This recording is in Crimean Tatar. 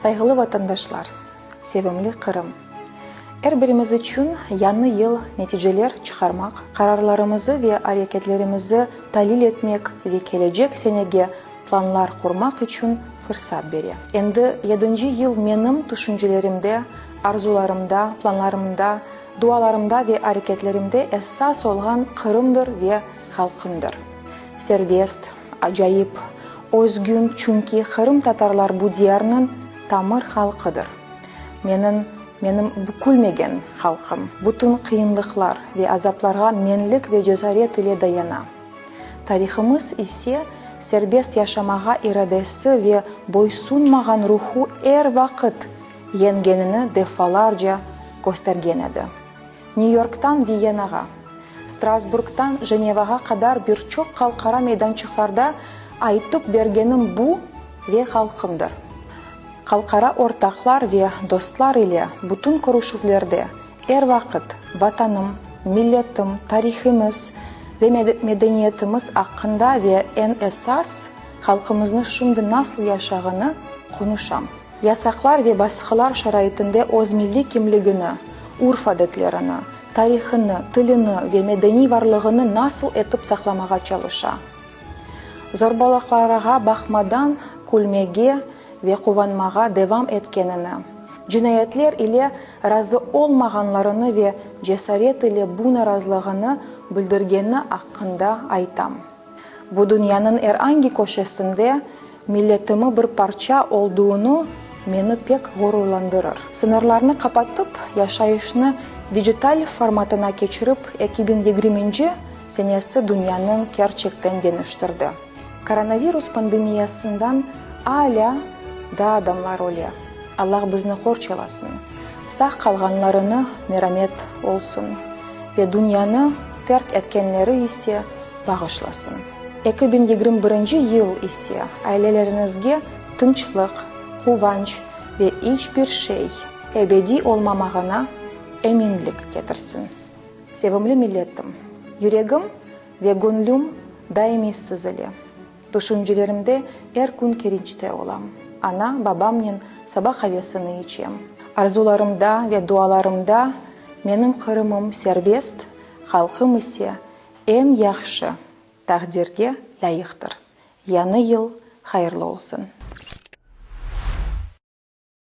Sayğılı vatandaşlar, sevimli Qırım! Er birimiz içün yañı yıl neticeler çıqarmaq, qararlarımızı ve areketlerimizi talil etmek ve kelecek senege planlar qurmaq içün fırsat bere. Endi yedinci yıl menim tüşüncelerimde, arzularımda, planlarımda, dualarımda ve areketlerimde esas olğan Qırımdır ve halqımdır. Serbest, acayip, özgün, çünki qırımtatarlar bu diyarnıñ tamır halqıdır. Meniñ, menim bükülmegen halqım, bütün qıyınlıqlar ve azaplarğa menlik ve cesaret ile dayana. Tarihımız ise serbest yaşamağa iradesi ve boysunmağan ruhu er vaqıt yeñgenini defalarca köstergen edi. Nyu-Yorktan Viyenağa, Strasburgtan Jenevağa qadar bir çoq halqara meydançıqlarda aytıp bergenim bu ve halqımdır. Halqara ortaqlar ve dostlar ile bütün körüşüvlerde er vaqıt Vatanım, milletim, tarihimiz ve medeniyetimiz aqqında ve eñ esas halqımıznı şimdi nasıl yaşağını qonuşam. Yasaqlar ve basqılar şaraitinde öz milliy kimligini, urf-adetlerini, tarihını, tilini ve medeniy varlığını nasıl etip saqlamağa çalışa? Zorbalıqlarğa baqmadan külmege ve quvanmağa devam etkenini, cinayetler ile razı olmağanlarını ve cesaret ile bu narazılığını bildirgeni aqqında aytam. Bu dünyanıñ er angi köşesinde milletimi bir parça olduğunu meni pek ğururlandırır. Sıñırlarnı qapatıp, yaşayışnı dijital formatına keçirip 2020-nci senesi dünyanıñ kerçekten deñiştirdi. Koronavirus pandemiyasından alâ daa adamlar öle. Allah bizni qorçalasın, sağ qalğanlarına meramet olsun ve dünyanı terk etkenleri ise bağışlasın. 2021 yıl ise aileleriñizge tınçlıq, quvanç ve iç bir şey ebediy olmamağına eminlik ketirsin. Sevimli milletim, yüregim ve göñlüm daimiy siz ile. Tüşüncelerimde er kün Keriçte olam. Ana, babamnen saba qavesini içem. Arzularımda ve dualarımda menim Qırımım serbest, halqım ise eñ yahşı taqdirge lâyıqtır. Yañı yıl hayırlı olsun!